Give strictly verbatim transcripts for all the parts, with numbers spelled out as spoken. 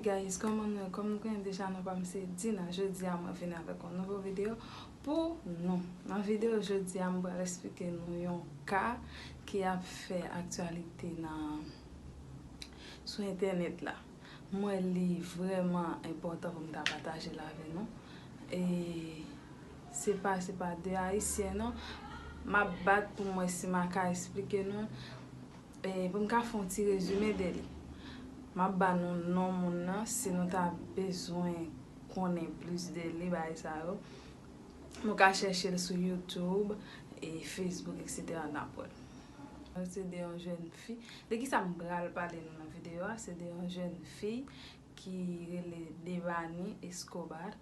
Guys, kòman nou ye? Kòm nou konnen deja, non pa m se Dina. Jodi a, mwen vin avèk yon nouvo videyo pou nou. Nan videyo jodi a, m pral eksplike nou yon ka ki ap fè aktyalite nan, sou entènèt la. Mwen li vrèman enpòtan pou m ta pataje l avè nou. E se pa, se pa de Ayisyen, non. M ap bat pou m wè si m a ka eksplike nou, e pou m ka fè yon ti rezime de li. M ap ba nou non moun nan, si nou ta bezwen konnen plis de li, bagay sa yo, nou ka chèche l sou YouTube, e Facebook, et cetera, n ap wè l. Se de yon jèn fi. De kisa m pral pale nou nan videyo a? Se de yon jèn fi ki rele Devany Escobar.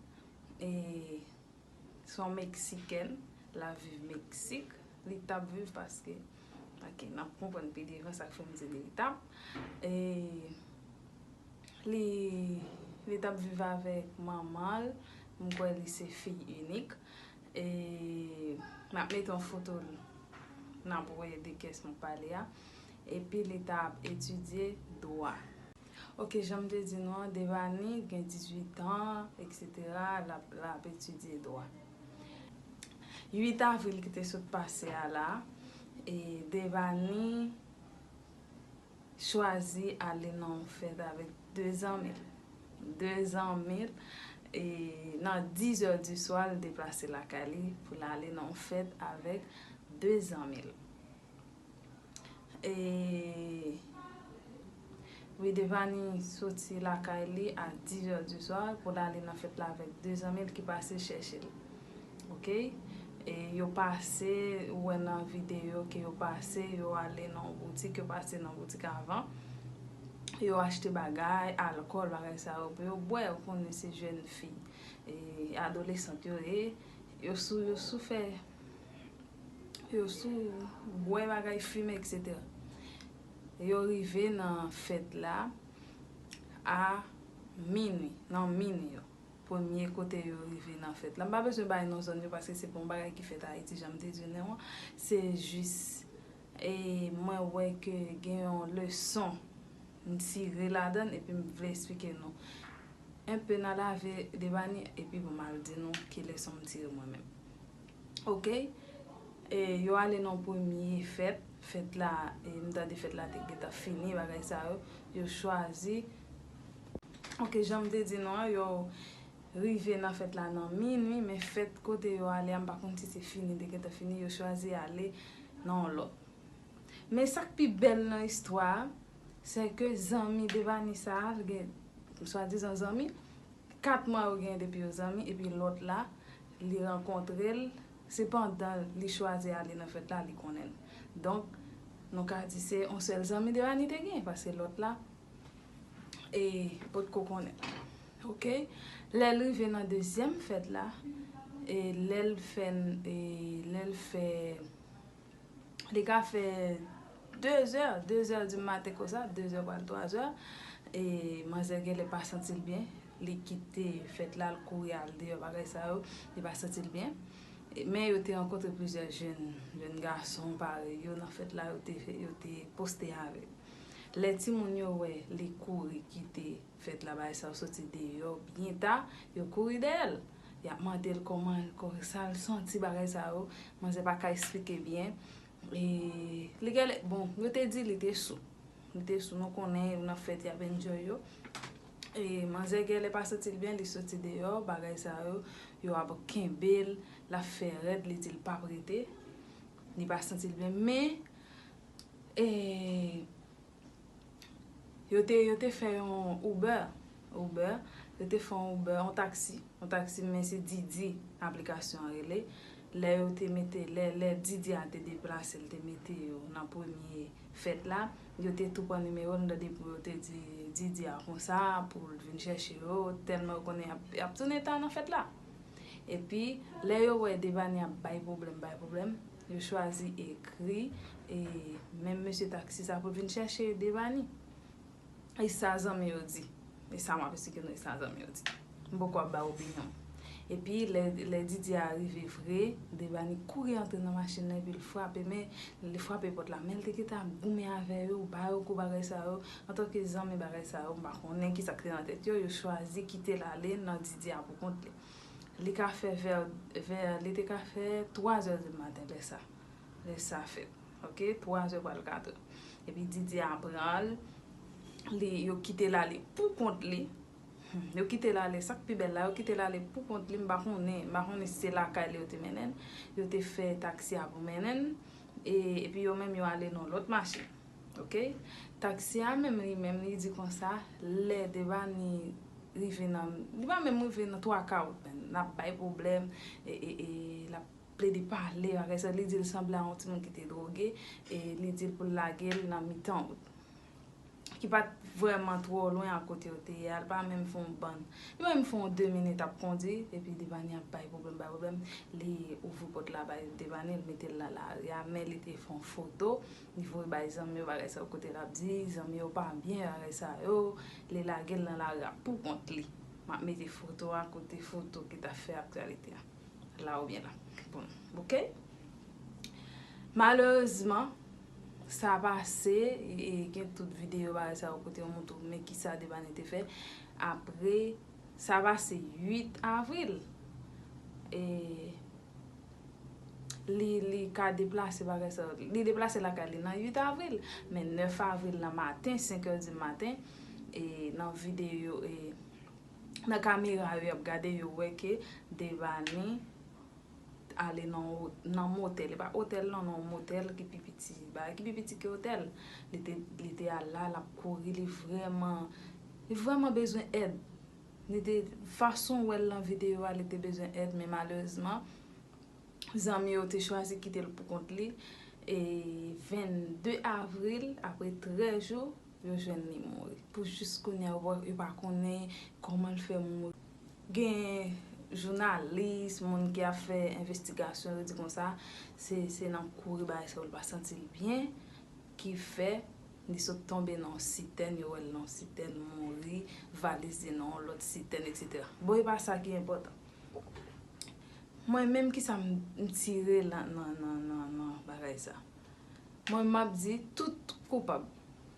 E se yon Meksikèn, l ap viv Meksik. Li t ap viv paske, ok, n ap konprann pi devan sa k fè m di li t ap. E li, li t ap viv avèk manman l. M kwè li se fi inik. E m ap mete yon foto l, n ap wè de kiyès m ap pale a. Epi li t ap etidye dwa. Ok, jan m te di nou an, Devany gen dizuit an, et cetera, l ap, l ap etidye dwa. Uit avril ki te sot pase a la, e Devany chwazi ale nan yon fèt avèk de zanmi l. De zanmi l, e nan diz è di swa, l deplase lakay li pou l ale nan yon fèt avèk de zanmi l. E wi, Devany soti lakay li a diz è di swa pou l ale nan fèt la avèk de zanmi l ki pase chèche l. Ok? E yo pase, ou wè nan videyo ke yo pase, yo ale nan yon boutik, yo pase nan yon boutik avan. Yo achte bagay, alkòl, bagay sa yo pou yo bwè. Ou konnen se jèn fi, e adolesant yo ye, yo sou, yo sou fè, yo sou bwè bagay, fimen, et cetera. Yo rive nan fèt la a minwi, nan minwi yo. Premye kote yo rive nan fèt la. M pa bezwen bay non zòn yo paske se pa yon bagay ki fèt Ayiti, jan m te di nou an. Se jis, e mwen wè ke gen yon leson m tire ladan l epi m vle eksplike nou. Enpe nan lavi Devany, epi pou m al di nou ki leson m tire mwen menm. Ok? E yo ale nan premye fèt. Fèt la, e m tande fèt la te gentan fini, bagay sa yo. Yo chwazi. Ok, jan m te di nou an, yo rive nan fèt la nan minwi, men fèt kote yo ale a, m pa konn si se fini, te gentan fini, yo chwazi ale nan yon lòt. Men sa k pi bèl nan istwa a, se ke zanmi Devany sa a, l gen swadizan zanmi, kat mwa yo genyen depi yo zanmi, epi lòt la, li rankontre l, se pandan li chwazi ale nan fèt la, li konnen l. Donk, nou ka di se yon sèl zanmi Devany te genyen, paske lòt la, e potko konnen l. Ok? Lè l rive nan dezyèm fèt la, e lè l fè, e lè l fè, li ka fè de zè, de zè di maten konsa, de zè pral twa zè, e manzè genlè pa santi l byen, li kite fèt la, l kouri al deyò, bagay sa yo, li pa santi l byen. E, men yo te rankontre plizyè jèn, jèn gason parèy yo nan fèt la, yo te fè, yo te poste avè l. Lè timoun yo wè li kouri kite fèt la, bagay sa yo soti deyò byen ta, yo kouri dèyè l. Y ap mande l kòman, kò-, sa l santi, bagay sa yo. Manzè pa ka eksplike byen. E li genlè, bon, yo te di li te sou. Li te sou, nou konnen yo nan fèt, y ap enjoy yo. E manzè genlè pa santi l byen, li soti deyò, bagay sa yo, yo ap kenbe l, l ap fè rèd, li di l p ap rete. Li pa santi l byen, men, e, yo te, yo te fè yon Uber, Uber, yo te fè yon Uber, yon taksi, yon taksi, men se Didi aplikasyon an rele. Lè yo te mete, lè, lè Didi a te deplase, l te mete yo nan premye fèt la, yo te tou pran nimewo l, m tande pou yo te di Didi a konsa, pou l vin chèche yo, tèlman yo konnen y ap, y ap tounen ta nan fèt la. Epi, lè yo wè Devany ap bay pwoblèm, bay pwoblèm, yo chwazi ekri, e menm mesye taksi sa pou l vin chèche Devany. E sa zanmi yo di. E sa m ap esplike nou, e sa zanmi yo di. M poko ap bay opinyon m. Epi lè, lè Didier a rive vre, Devani kouri antre nan machin nan epi l frape, men li frape pòt la, men l te gentan ap goumen avè yo, ba yo kou bagay sa yo. Antanke zanmi bagay sa yo, m pa konnen kisa k te nan tèt yo, yo chwazi kite l ale nan Didier a pou kont li. Li ka fè vè, vè, li te ka fè twa zè di maten lè sa. Lè sa fèt. Ok, twa zè pral kat zè. Epi Didier a pran l, li, yo kite l ale pou kont li. Hmm, yo kite l ale, sa k pi bèl la, yo kite l ale pou kont li, m pa konnen, m pa konnen si se lakay li yo te mennen l, yo te fè taksi a pou mennen l, e, epi yo menm yo ale nan lòt machin. Ok? Taksi a menm li menm, li di konsa, lè Devani rive nan, li pa menm rive nan twa ka wout, men l ap bay pwoblèm, e, e, e, l ap plede pale, bagay sa, li di l sanble a yon timoun ki te dwoge, e li di l pou l lage l nan mitan wout. Ki pa t vrèman twò lwen a kote yo te ye a, li pa menm fè yon bann. Li pa menm fè yon de minit ap kondui, epi Devani ap bay pwoblèm, bay pwoblèm. Li ouvri pòt la bay Devani, li mete l nan lari a, men li te fè yon foto, li voye bay zanmi yo, bagay sa yo kote l ap di, zanmi yo pa byen, bagay sa yo, li lage l nan lari a pou kont li. M ap mete foto a kote foto ki t ap fè aktyalite a. La oubyen la. Bon, ok. Malerezman, sa pase, e, e gen tout videyo bagay sa yo kote yo montre w, men kisa Devani te fè. Apre, sa pase uit avril. E li, li ka deplase bagay sa yo. Li deplase lakay li nan uit avril. Men nèf avril nan maten, senk è di maten, e nan videyo, e nan kamera yo, y ap gade, yo wè ke Devani ale nan, nan motèl. E pa otèl non, nan motèl ki pi piti. Bagay ki pi piti ke otèl. Li te, li te al la, l ap kouri, li vrèman, li vrèman bezwen èd. Li te, fason w wè l nan videyo a, li te bezwen èd, men malerezman, zanmi yo te chwazi kite l pou kont li. E vennde avril, apre trèz jou, yo jwenn li mouri. Pou jis kounye a, yo pa, yo pa konnen kòman l fè mouri. Gen jounalis, moun ki ap fè envestigasyon, yo di konsa, se, se nan kouri bagay sa yo, l pa santi l byen, ki fè li sot tonbe nan yon sitèn, yo wè l nan yon sitèn, mouri, valiz li nan yon lòt sitèn, etsetera. Bon, e pa sa ki enpòtan. Mwen menm, kisa m, m tire la nan, nan, nan, nan bagay sa? Mwen, m ap di tout koupab.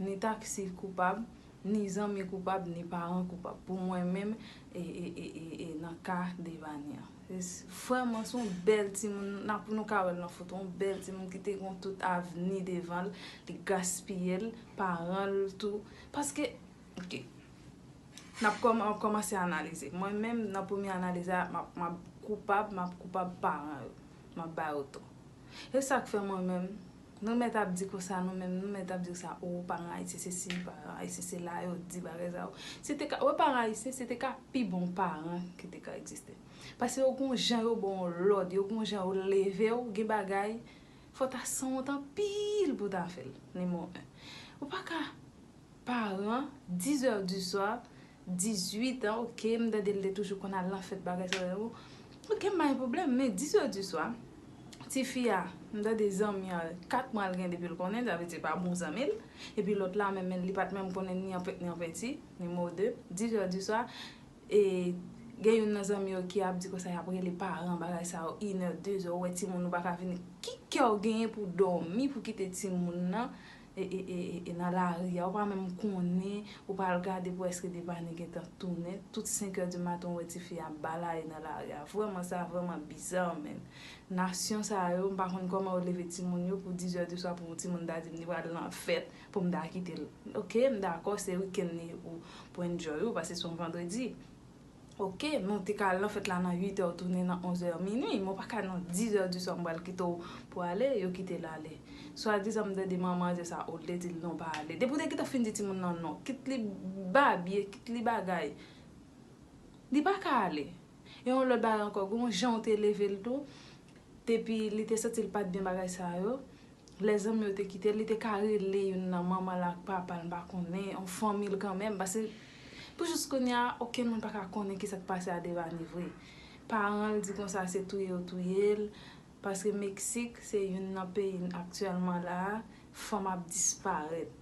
Ni taksi koupab, ni zanmi koupab, ni paran koupab. Pou mwen menm, e, e, e, e, e nan ka Devani an. E s-, vrèman, se yon bèl timoun, n ap, nou ka wè l nan foto, yon bèl timoun ki te gen tout avni devan l, li gaspiye l, paran l tou. Paske, ok, n ap kòm-, kòmanse analize. Mwen menm, nan premye analiz la, m ap, m ap koupab, m ap koupab paran yo. M ap ba yo tò. E sa k fè mwen menm, nou mèt ap di konsa, nou menm, nou mèt ap di konsa, o, paran ayisyen se si, paran ayisyen se la, yo di bagay sa yo. Se te ka, wè, paran ayisyen, se te ka pi bon paran ki te ka egziste. Paske yo gon jan yo ba w lòd, yo gon jan yo leve w, gen bagay, fò w ta sanwont anpil pou w ta fè l, nimewo en. Ou pa ka paran, dizè di swa, dizuit an, ok, m tande l te toujou konn al nan fèt bagay sa yo. Ok, m pa gen pwoblèm, men dizè di swa, tifi a, m tande zanmi an, kat mwa l gen depi l konnen, sa vle di pa bon zanmi l. Epi lòt la, menm, menm, li pa t menm konnen ni an pèt ni an penti, nimewo de, dizè di swa, e gen youn nan zanmi yo ki ap di konsa y ap rele paran, bagay sa yo, inè, dezè, ou wè timoun ou pa ka vini. Ki kè w genyen pou w dòmi, pou kite timoun nan, e, e, e, e, e nan lari a, ou pa menm konnen, ou pral gade pou èske Devani gentan tounen. Tout senk è di maten, ou wè tifi a balaye nan lari a. Vrèman, sa vrèman biza, menn. Nasyon sa yo, m pa konn kòman yo leve timoun yo pou dizè di swa pou yon timoun ta di m li pral nan fèt, pou m ta kite l. Ok, m dakò, se wikenn li pou, pou enjoy ou, paske se yon vandredi. Ok, men w te ka al nan fèt la nan uit è, w tounen nan onz è, minui, men w pa ka nan dizè di swa m pral kite w pou ale, yo kite l ale. Swadizan m tande manman di sa, o, l te di l non, pa ale. Depi w te gentan fin di timoun nan non, kit li babye, kit li bagay, li pa ka ale. E yon lòt bagay ankò, gen yon jan w te leve l tou, depi li te santi l pa t byen bagay sa yo, lè zanmi yo te kite l, li te ka rele youn nan manman l ak papa l, m pa konnen, yon fanmi l kanmenm, paske pou jis kounye a, okenn moun pa ka konnen kisa k pase a Devani vre. Paran l di konsa se touye yo touye l, paske Meksik se youn nan peyi n aktyèlman la a, fanm ap disparèt.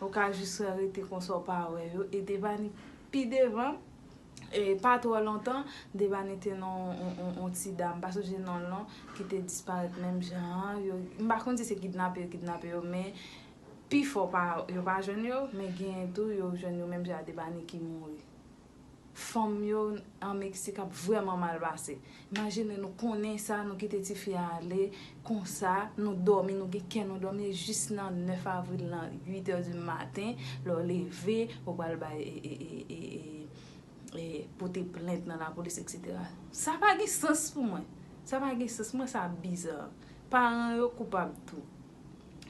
Ou ka jis rete konsa w pa wè yo, e Devani pi devan, E pa twò lontan, Debany te nan yon, yon, yon ti dam, m pa sonje non l non, ki te disparèt menm jan an. Yo, m pa konn si se kidnape yo kidnape yo, men pifò pa, yo pa jwenn yo, men genyen tou, yo jwenn yo menm jan a Debany ki mouri. Fanm yo an Meksik ap vrèman mal pase. Imajine nou konnen sa, nou kite tifi a ale konsa, nou dòmi, nou gen kè nou dòmi, e jis nan nèf avril nan uit è di maten, lè w leve, ou pral bay e, e, e, e, e, e, pote plent nan lapolis, etsetera. Sa pa gen sans pou mwen. Sa pa gen sans. Mwen, sa biza. Paran yo koupab tou.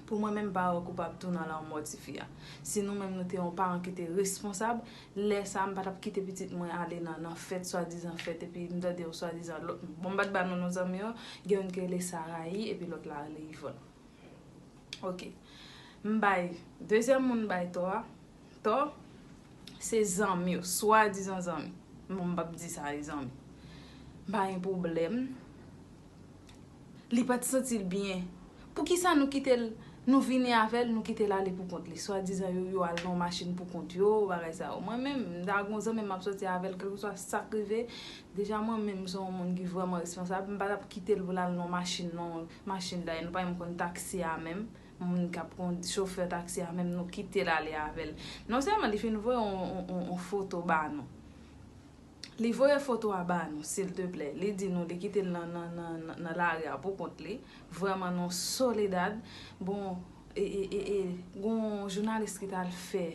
Pou mwen menm, paran yo koupab tou nan lanmò tifi a. Si nou menm nou te yon paran ki te responsab, lè sa a m pa t ap kite pitit mwen ale nan, nan fèt, swadizan fèt, epi m tande yon swadizan lòt. Bon, m pa t ba non non zanmi yo, gen youn ki rele Sarayi, epi lòt la rele Yvonne. Ok. M bay, dezyèm moun m bay tò a, tò, se zanmi yo, swadizan zanmi. Bon, m p ap di sa e zanmi. M pa gen pwoblèm. Li pa t santi l byen. Poukisa nou kite l, nou vini avè l, nou kite l ale pou kont li? Swadizan yo, yo al nan yon machin pou kont yo, bagay sa yo. Mwen menm, m ta gen yon zanmi m ap sòti avè l, kèlkeswa sa k rive, deja mwen menm, m se yon moun ki vrèman responsab, m pa t ap kite l pou l al nan yon machin, nan yon machin dayè, nou pa menm konn taksi a menm, moun k ap kondi, chofè taksi a menm, nou kite l ale avè l. Non sèlman li fin voye yon, yon, yon, yon foto ba nou, li voye foto a ba nou, silteplè. Li di nou li kite l nan, nan, nan, nan, nan lari a pou kont li. Vrèman, nan Soledad. Bon, e, e, e, e, gon jounalis ki t al fè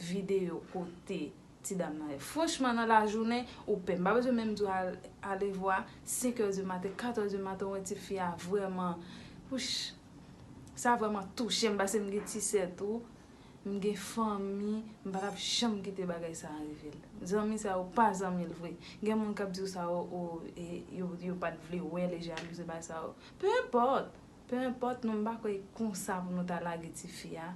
videyo kote ti dam nan ye. Franchman, nan lajounen, ou pè. M pa bezwen menm di w al, ale vwa, senk è di maten, kat è di maten, ou wè tifi a vrèman, wouch, sa vrèman touche m, paske m gen ti sè tou. M gen fanmi, m pa t ap janm kite bagay sa a rive l. Zanmi sa yo pa zanmi l vre. Gen moun k ap di w sa yo, o, e, yo, yo pa t vle wè l, e jalouzi, bagay sa yo. Peu importe, peu importe, nou m pa kwè e konsa pou nou ta lage tifi a.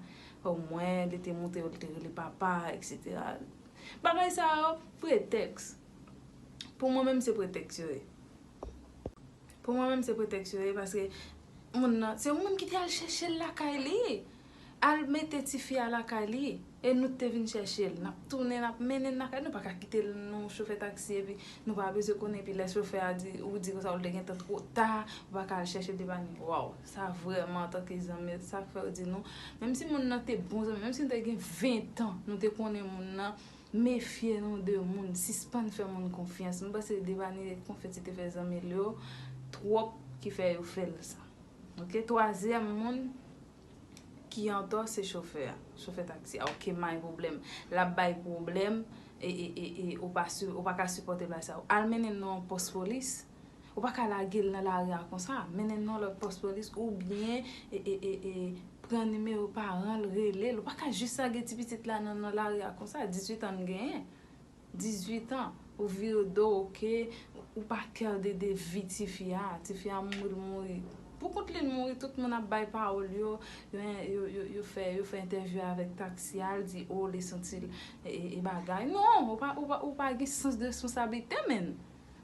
Omwen, li te montre yo, li te rele papa, etsetera. Bagay sa yo, pretèks. Pou mwen menm, se pretèks yo ye. Pou mwen menm, se pretèks yo ye, paske moun nan, se ou menm ki te al chèche l lakay li. Al mete tifi a lakay li. E nou t te vin chèche l. N ap tounen, n ap mennen l lakay. Nou pa ka kite l nan yon chofè taksi epi nou pa bezwen konnen. Epi lè chofè a di, ou di konsa, ou te gentan twò ta, ou pa ka al chèche Debany. Waw, sa vrèman, antanke zanmi, sa k fè w di nou. Menm si moun nan te bon zanmi, menm si nou te gen ven tan, nou te konnen moun nan, mefye nou de moun, sispann fè moun konfyans. M panse Debany konfyans li te fè zanmi l yo twòp ki fè yo fè l sa. Ok, twazyèm moun ki antò se chofè a, chofè taksi a. Ok, may pwoblèm. L ap bay pwoblèm, e, e, e, e, ou pa si, ou pa ka sipòte bagay sa yo. Al mennen l nan yon pòs polis. Ou pa ka lage l nan lari a konsa. Mennen l nan lòt pòs polis oubyen, e, e, e, e, pran nimewo paran l, rele l. Ou pa ka jis lage ti pitit la nan, nan lari a konsa. Dizuit an l genyen. Dizuit an. Ou vire do, ok. Ou pa care de, de vi tifi a. Tifi a mouri, l mouri. Pou kont li, l mouri, tout moun ap bay pawòl yo. Yo, yo, yo, yo fè, yo fè entèvyou avèk taksi a, l di, o, li santi l, e, e, e bagay. Non, ou pa, ou pa, ou pa gen sans de responsablite, menn.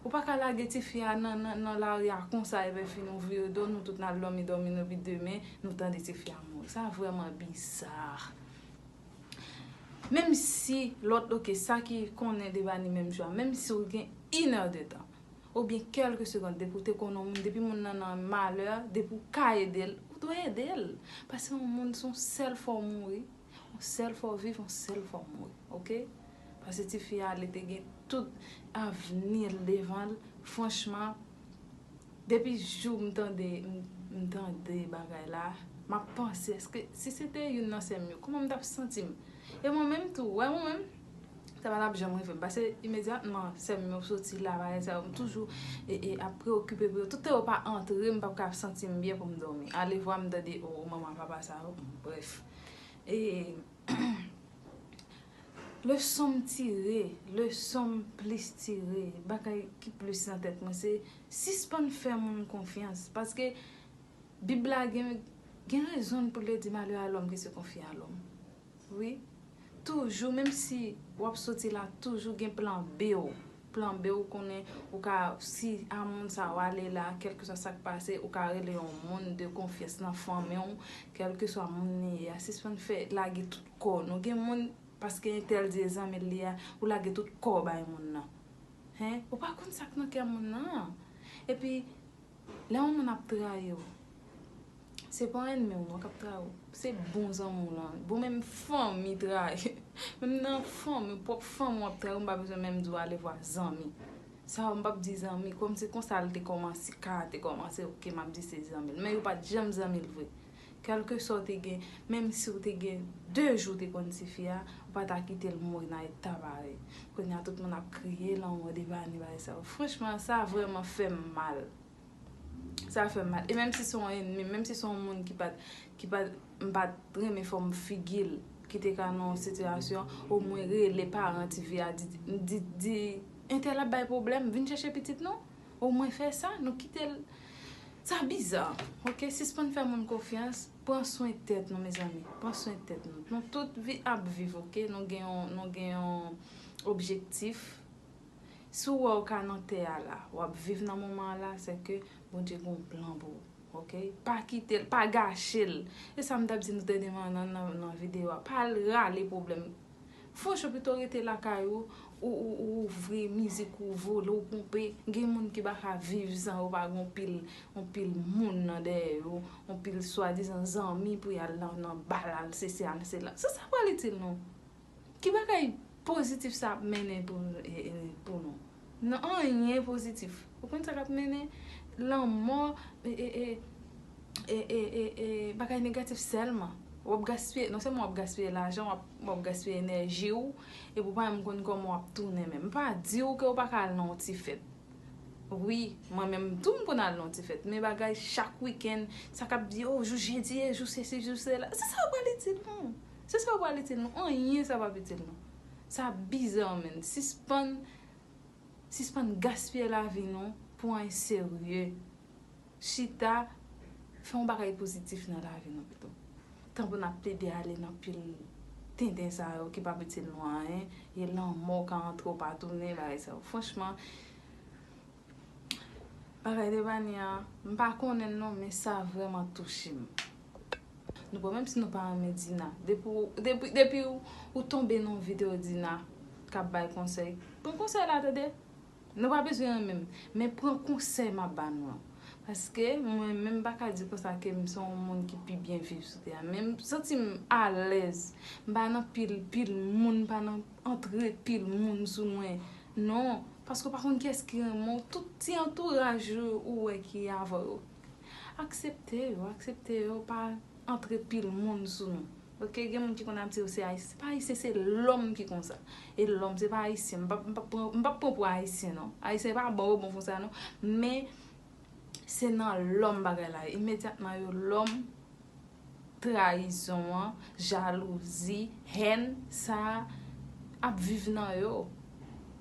Ou pa ka lage tifi a nan, nan, nan lari a konsa, epi fini ou vire do, nou tout n al dòmi, dòmi, nou epi demen, nou tande tifi a mouri. Sa vrèman biza. Menm si lòt, ok, sa ki konnen Debany menm jou a, menm si w gen inè de tan, oubyen kèlke segonn, depi w te konnen yon moun, depi moun nan nan malè, depi w ka ede l, ou dwe ede l. Paske yon moun se yon sèl fwa w mouri, yon sèl fwa w viv, yon sèl fwa w mouri, ok? Paske tifi a, li te gen tout avni l devan l. Franchman, depi jou m tande, m, m tande bagay la, m ap panse, èske si se te youn nan sè m yo, kòman m t ap santi m? E mwen menm tou, wè mwen menm, sa pa t ap janm rive m. Paske imedyatman sè m yo soti la, bagay sa yo, m toujou, e, e, ap preokipe pou yo. Tout tan yo pa antre, m p ap ka ap santi m byen pou m dòmi. Alevwa m tande, o, manman, papa sa yo, bon, brèf. E, leson m tire, leson m plis tire, bagay ki plis nan tèt mwen, se sispann fè moun konfyans. Paske Bib la gen, gen rezon pou l te di, malheur à l'homme qui se confie à l'homme. Wi. Toujou, menm si w ap soti la, toujou gen plan B w. Plan B w konnen, ou ka, si a moun sa w ale la, kèlkeswa sa k pase, ou ka rele yon moun de konfyans nan fanmi w, kèlkeswa moun li ye a, sispann fè lage tout kò nou. Gen moun, Paske entèl di e zanmi l li a, ou lage tout kò w bay moun nan. Hen? Ou pa konn sa k nan kè moun nan. Epi, lè yon moun ap trayi w, se pa ènmi w non k ap trayi w. Se bon zanmi w lan. Bon, menm fanmi trayi. Menm nan fanmi, pwòp fanmi w ap trayi w, m pa bezwen menm di w ale vwa zanmi. Sa yo m p ap di zanmi, kòm se konsa l te kòmanse, ka te kòmanse, oke, m ap di se zanmi l. Men yo pa t janm zanmi l vre. Kèlkeswa w te gen, menm si w te gen de jou w te konn tifi a, ou pa ta kite l mouri nan eta parèy. Kounye a tout moun ap kriye lanmò Devanie bagay sa yo. Franchman, sa vrèman fè m mal. Sa fè m mal. E menm si se yon ènmi, menm si se yon moun ki pa t, ki pa t, m pa t renmen fòm figi l, ki te ka nan yon sitiyasyon, omwen rele paran tifi a, di, di, di, entèl ap bay pwoblèm, vin chèche pitit nou. Omwen fè sa, nou kite l. Sa biza, oke? Sispann fè moun konfyans. Pran swen tèt nou, mezanmi. Pran swen tèt nou. Nou tout vi, ap viv, oke? Nou gen yon, nou gen yon objektif. Si w wè w ka nan tè a la, w ap viv nan moman an la, se ke Bondye gen yon plan pou ou, oke? Pa kite l, pa gache l. E sa m t ap di nou dènyèman nan, nan, nan videyo a. Pa al rale pwoblèm. Franchman, pito rete lakay ou, ou, ou, ou ouvri mizik ou, vole, ou ponpe. Gen moun ki pa ka viv san yo pa gen yon pil, yon pil moun nan dèyè yo, yon pil swadizan zanmi pou y al nan, nan bal, al sesi, al sela. Se sa pral itil nou. Ki bagay pozitif sa ap mennen pou, e, e, pou nou? Nan anyen pozitif. Ou konn sa k ap mennen? Lanmò, e, e, e, e, e, e, e, bagay negatif sèlman. W ap gaspiye, non sèlman w ap gaspiye lajan, w ap, w ap gaspiye enèji w, epi w pa menm konn kòman w ap tounen menm. M pa di w ke w pa ka al nan yon ti fèt. Wi, mwen menm tou m konn al nan yon ti fèt. Men bagay chak wikenn, sa k ap di, o, jou jedi e jou sesi, jou sela. Se sa w pral itil nou. Se sa w pral itil nou. Anyen sa p ap itil nou. Sa bizar, menn. Sispann, sispann gaspiye lavi nou pou anyen serye. Chita, fè yon bagay pozitif nan lavi nou pito. Tanpri n ap plede ale nan pil tenten sa yo ki p ap itil nou anyen, e lanmò ka antre w pa tounen, bagay sa yo. Franchman, bagay Devanie a, m pa konnen l non, men sa vrèman touche m. Nou pa, menm si nou pa renmen Dina, depi w, depi, depi w, ou tonbe nan yon videyo Dina k ap bay konsèy, pran konsèy la, tande. Nou pa bezwen renmen m, men pran konsèy m ap ba nou an. Paske mwen menm m pa ka di konsa ke m se yon moun ki pi byen viv sou tè a. Men m santi m alèz. M pa nan pil, pil moun, m pa nan antre pil moun sou mwen. Non, paske w pa konn kiyès ki renmen w. Tout ti antouraj ou, ou wè ki avè w yo. Aksepte yo, aksepte yo, pa antre pil moun sou nou. Oke, gen moun ki konn ap di yo se ayisyen. Se pa ayisyen, se lòm ki konsa. E lòm, se pa ayisyen. M p ap, m p ap pran, m p ap pran pou ayisyen, non. Ayisyen pa bon, yo bon konsa, non. Men, se nan lòm bagay la ye. Imedyatman, yo lòm, trayizon an, jalouzi, hèn, sa ap viv nan yo.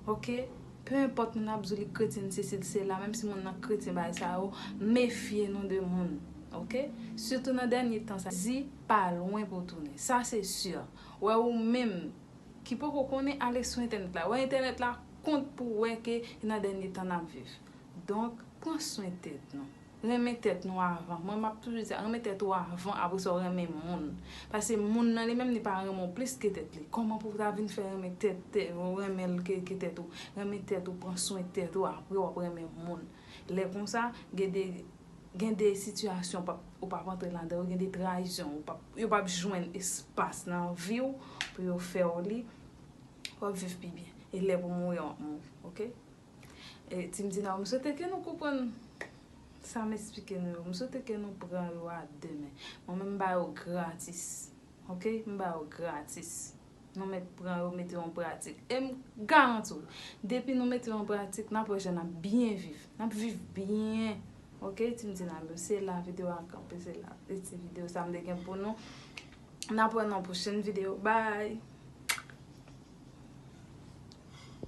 Oke? Pe enpòt moun ap di w li kretyen, sesi, sela, menm si moun nan kretyen, bagay sa yo, mefye nou de moun. Oke? Sitou nan dènye tan sa, di pa lwen pou tounen. Sa se si. Wè ou menm ki poko konnen, ale sou entènèt la. Wè entènèt la kont pou wè ke nan dènye tan n ap viv. Donk, pran swen tèt nou. Renmen tèt nou avan. Mwen, m ap toujou di sa, renmen tèt ou avan, apre sa w renmen moun. Paske moun nan li menm, li pa renmen w plis ke tèt li. Kòman pou w ta vin fè renmen tèt, tèt, ou renmen l ke, ke tèt ou? Renmen tèt ou, pran swen tèt ou, apre w ap renmen moun. Lè konsa, gen de, gen de sitiyasyon w p ap, ou p ap antre ladan yo, gen de trayizon, ou p ap, yo p ap jwenn espas nan vi w pou yo fè w li, w ap viv pi byen. E lè pou mouri, w ap mouri, oke? E, Team Dina, m swete ke nou konprann sa m esplike nou yo. M swete ke nou pran yo a de men. Mwen menm, m ba yo gratis. Oke? M ba yo gratis. Nou mèt pran yo, mete yo an pratik. E m garanti w, depi nou mete yo an pratik, n ap wè jan n ap byen viv. N ap viv byen. Oke? Team Dina, se la videyo a kanpe, se la. E ti videyo sa m te gen pou nou. N ap wè nan pwochèn videyo. Bye!